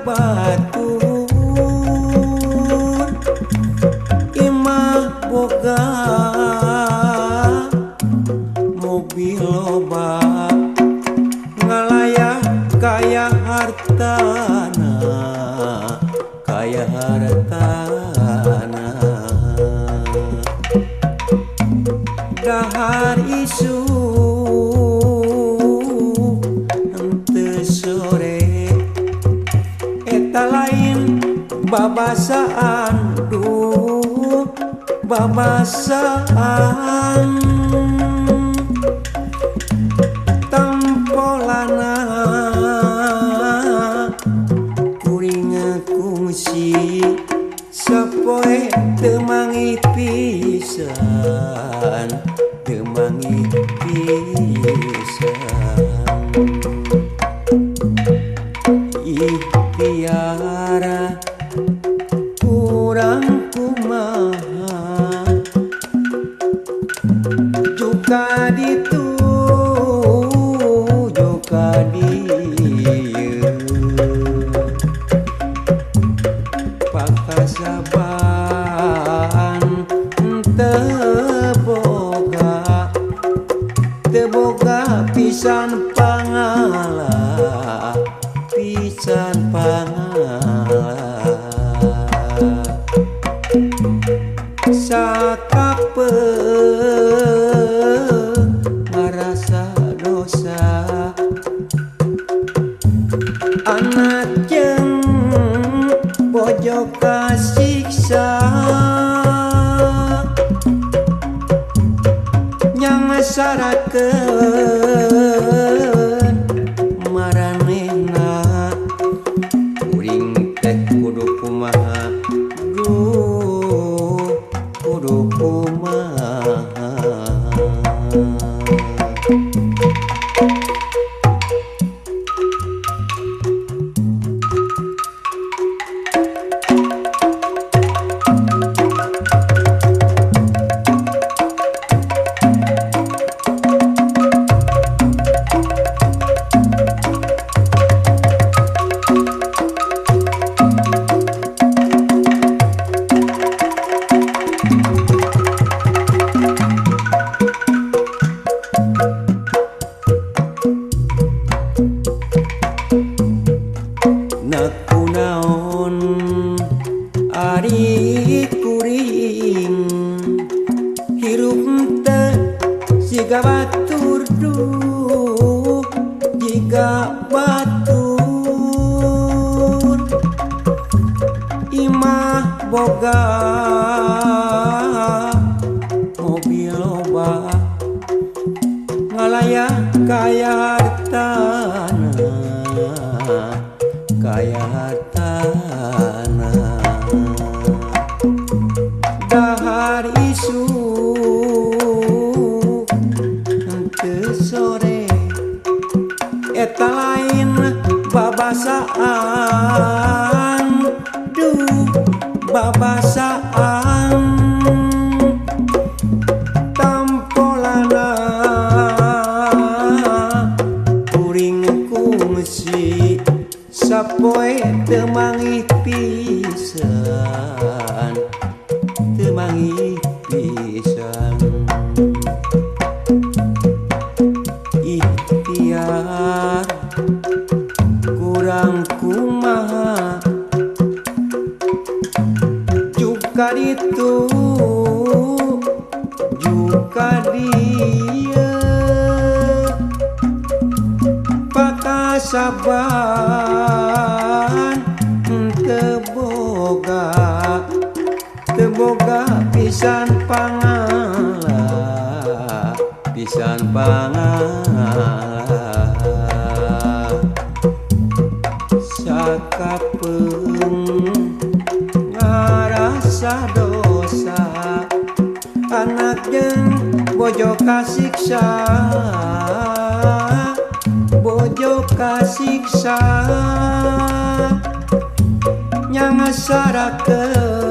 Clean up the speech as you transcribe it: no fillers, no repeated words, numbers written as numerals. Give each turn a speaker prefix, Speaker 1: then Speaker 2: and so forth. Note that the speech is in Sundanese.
Speaker 1: batur imah boga mobil loba ngalayah kaya hartana kaya hartana dahar isu henteu sore eta lain babasaan duh babasaan tampolana kuring kungsi sapoe teu manggih pisan teu manggih pisan ikhtiara kurang kumaha juga ditu juga dieu pakasaban teu boga teu boga pisan pangala pisan pangala sakapeung ngarasa dosa anak jeung bojo kasiksa nyangsarakeun maranehna kuring teh kudu kumaha duh kudu kumaha. Nakunaon ari kuring hirup teh siga batur duh jiga batur imah boga mobil loba ngalayah kaya hartana kaya hartana dahar isu henteu sore eta lain babasaan duh babasaan tampolana kuring kungsi sapoe teu manggih pisan teu manggih pisan ikhtiar kurang kumaha juga ditu juga dieu pakasaban teu boga pisan pangala pisan pangala sakapeung ngarasa dosa anak jeung bojo kasiksa bojo kasiksa nyangasarakeun.